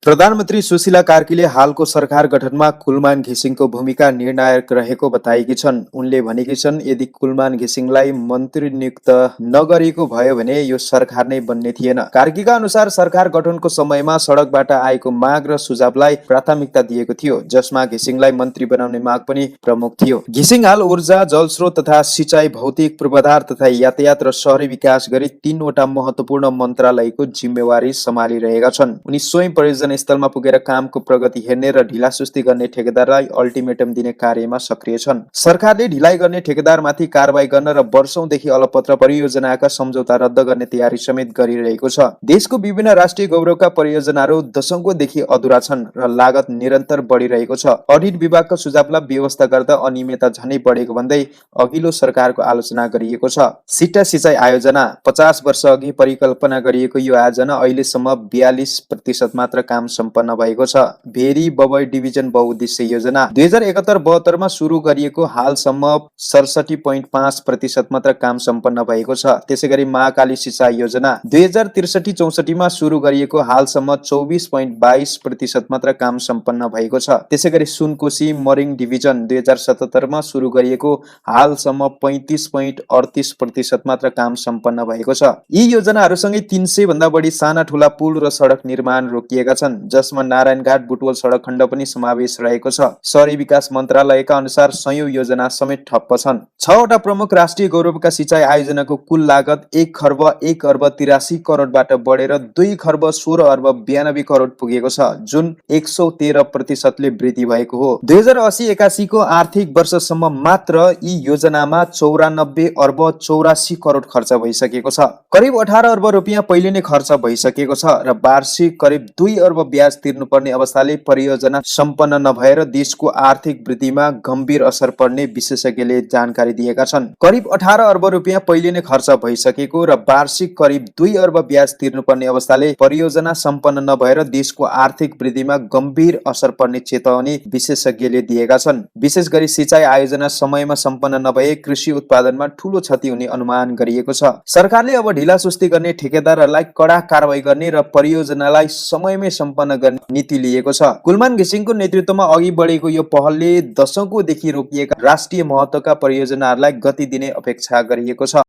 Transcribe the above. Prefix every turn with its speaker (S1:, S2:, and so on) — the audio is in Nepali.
S1: प्रधानमन्त्री सुशीला कार्कीले हालको सरकार गठनमा कुलमान घिसिङको भूमिका निर्णायक रहेको बताएकी छन्। उनले भनेकी छन्, यदि कुलमान घिसिङलाई मन्त्री नियुक्त नगरिएको भयो भने यो सरकार नै बन्ने थिएन। कार्कीका अनुसार सरकार गठनको समयमा सडकबाट आएको माग र सुझावलाई प्राथमिकता दिएको थियो, जसमा घिसिङलाई मन्त्री बनाउने माग पनि प्रमुख थियो। घिसिङ हाल ऊर्जा, जलस्रोत तथा सिँचाइ, भौतिक पूर्वाधार तथा यातायात र शहरी विकास गरी 3वटा महत्त्वपूर्ण मन्त्रालयको जिम्मेवारी सम्हालिरहेका छन्। उनी स्वयं परियोजना स्थलमा पुगेर कामको प्रगति हेर्ने र ढिलासुस्ती गर्ने ठेकेदारलाई अल्टिमेटम दिने कार्यमा सक्रिय छन्। सरकारले ढिलाइ गर्ने ठेकेदारमाथि कारबाही गर्न र वर्षौंदेखि अलपत्र परियोजनाका सम्झौता रद्द गर्ने तयारी समेत गरिरहेको छ। देशको विभिन्न राष्ट्रिय गौरवका परियोजनाहरू दशकौंदेखि अधुरा छन् र लागत निरन्तर बढिरहेको छ। अडिट विभागको सुझावलाई व्यवस्था गर्दा अनियमितता झनै बढेको भन्दै अघिल्लो सरकारको आलोचना गरिएको छ। सिट्टा सिँचाइ आयोजना 50 वर्ष अघि परिकल्पना गरिएको यो आयोजना अहिलेसम्म 42% मात्र काम सम्पन्न भएको छ। भेरी बबई डिभिजन बहुउद्देश्य योजना 2071-72 मा सुरु गरिएको हालसम्म 67.5% मात्र काम सम्पन्न भएको छ। त्यसैगरी महाकाली सिँचाइ योजना 2063-64 मा सुरु गरिएको हालसम्म 24.22% मात्र काम सम्पन्न भएको छ। त्यसैगरी सुनकोशी मरिङ डिभिजन 2077 मा सुरु गरिएको हालसम्म 35.38% मात्र काम सम्पन्न भएको छ। यी योजनाहरूसँगै 300 भन्दा बढी साना ठूला पुल र सडक निर्माण रोकिएका छन्, जसमा नारायणघाट बुटवल सडक खण्ड पनि समावेश रहेको छ। शहरी विकास मन्त्रालयका अनुसार सयौं योजना समेत ठप्प छन्। 6वटा प्रमुख राष्ट्रिय गौरवका सिँचाइ आयोजनाको कुल लागत 1 खर्ब 1 अर्ब 83 करोडबाट बढेर 2 खर्ब 16 अर्ब 92 करोड पुगेको छ, जुन 113% वृद्धि भएको हो। 2080-81 को आर्थिक वर्षसम्म मात्र यी योजनामा 94 अर्ब 84 करोड खर्च भइसकेको छ। करिब 18 अर्ब रुपियाँ पहिले नै खर्च भइसकेको छ र वार्षिक करिब 2 अर्ब ब्याज तिर्नुपर्ने अवस्थाले परियोजना सम्पन्न नभएर देशको आर्थिक वृद्धिमा गम्भीर असर पर्ने विशेषज्ञले जानकारी दिएका छन्। करिब 18 अर्ब रुपियाँ पहिले नै खर्च भइसकेको र वार्षिक करिब 2 अर्ब ब्याज तिर्नुपर्ने अवस्थाले परियोजना सम्पन्न नभएर देशको आर्थिक वृद्धिमा गम्भीर असर पर्ने चेतावनी विशेषज्ञले दिएका छन्। विशेष गरी सिँचाइ आयोजना समयमा सम्पन्न नभए कृषि उत्पादनमा ठूलो क्षति हुने अनुमान गरिएको छ। सरकारले अब ढिलासुस्ती गर्ने ठेकेदारहरूलाई कडा कारबाही गर्ने र परियोजनालाई समयमै सम्पन्न गर्ने नीति लिएको छ। कुलमान घिसिङको नेतृत्वमा अघि बढेको यो पहलले दशकौंदेखि रोकिएका राष्ट्रिय महत्त्वका परियोजनाहरूलाई गति दिने अपेक्षा गरिएको छ।